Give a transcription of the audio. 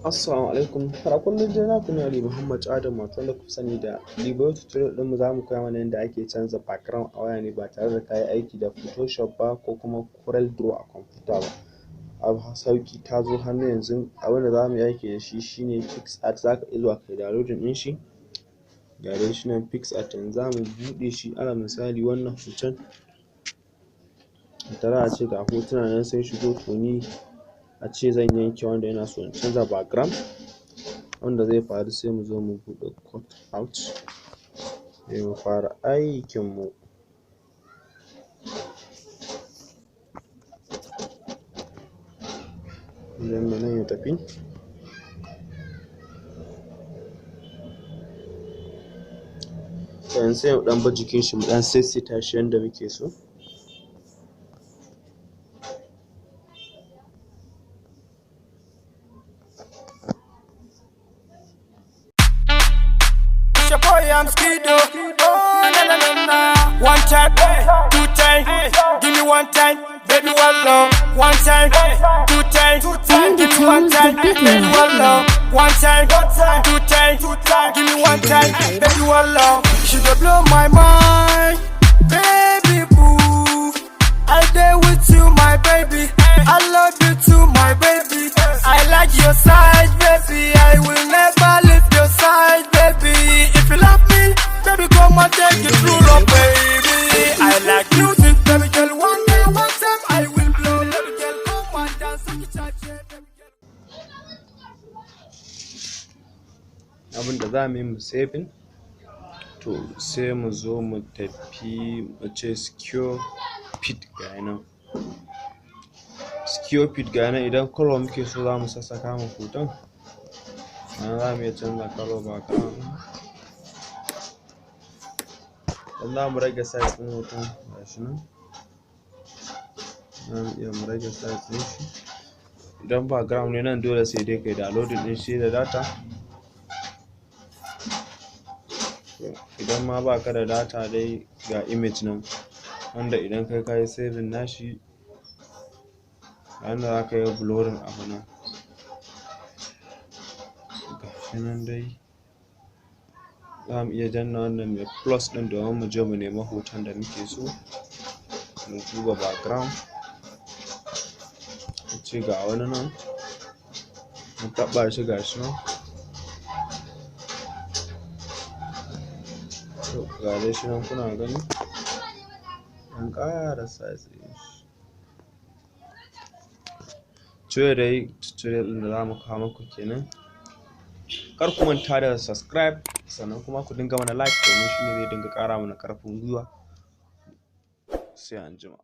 Assalamu alaikum. Har kullum dai naku ne Ali Muhammad Adam, wato wanda kuka sani da Libo. Tutorial ɗinmu za mu koya mana yadda ake canza background a waya ne ba tare da kayi aiki da Photoshop ba ko kuma Corel Draw a kwamfuta ba. Abu sauki ta zo hannu yanzu. Abin da za mu yi aiki da shi shine PicsArt. Za ka iya zuwa kai downloading ɗin shi. Ga dai shi nan PicsArt. Yanzu za mu buɗe shi. Alal misali, wannan hoton tara a ce ga hotuna nan sun shigo. To, ni a ce zan yanke wanda ina so in canza background. Wanda zai faru, sai mu zo mu buɗe cut out, sai mu fara aikin mu. Idan nan ya tafi, yanzu sai mu ɗan bar jikin shi, mu ɗan saisaita shi yanda muke so. It's your boy, I'm Skido. Oh, na na na na. One time, two time, give me one time, baby, one love. One time, two time, give me one time, baby, one love. One time, two time, give me one time, baby, one love. She dey blow my mind, baby boo. I dey with you, my baby. I love you too, my baby. I like your size, baby. I will never leave your side, baby. If you love me, baby, come and take it through, love, baby. I like music, baby girl. One day, one time, I will blow, baby girl. Come and dance, take it, cha baby girl. Abin da za mu yi, mu saving. To, sai mu zo mu tafi mu ce secure fit. Ga nan secure fit, ga nan. Idan color muke so za mu sassaka ma hoton sannan za mu iya canza color background. Idan za mu rage size ɗin hoton, ga shi nan, za mu iya mu rage size ɗin shi. Idan background ne nan, dole sai dai kai downloading ɗin shi da data. Idan ma baka da data dai, ga image nan, wanda idan kai kayi saving nashi, ga yanda za ka yi blurring abu nan. Ga shi nan dai, za mu iya danna wannan mai plus ɗin domin mu je mu nemi hoton da muke so. Mu duba background, mu ce ga wani nan, mu taɓa shi. Ga shi nan. To, ga dai shi nan kuna gani. An ƙara size ɗin shi. To, dai tutorial ɗin da za mu kawo muku kenan. Kar ku manta da subscribe, sannan kuma ku dinga mana like, domin shine zai dinga ƙara mana ƙarfin gwiwa. Sai anjima.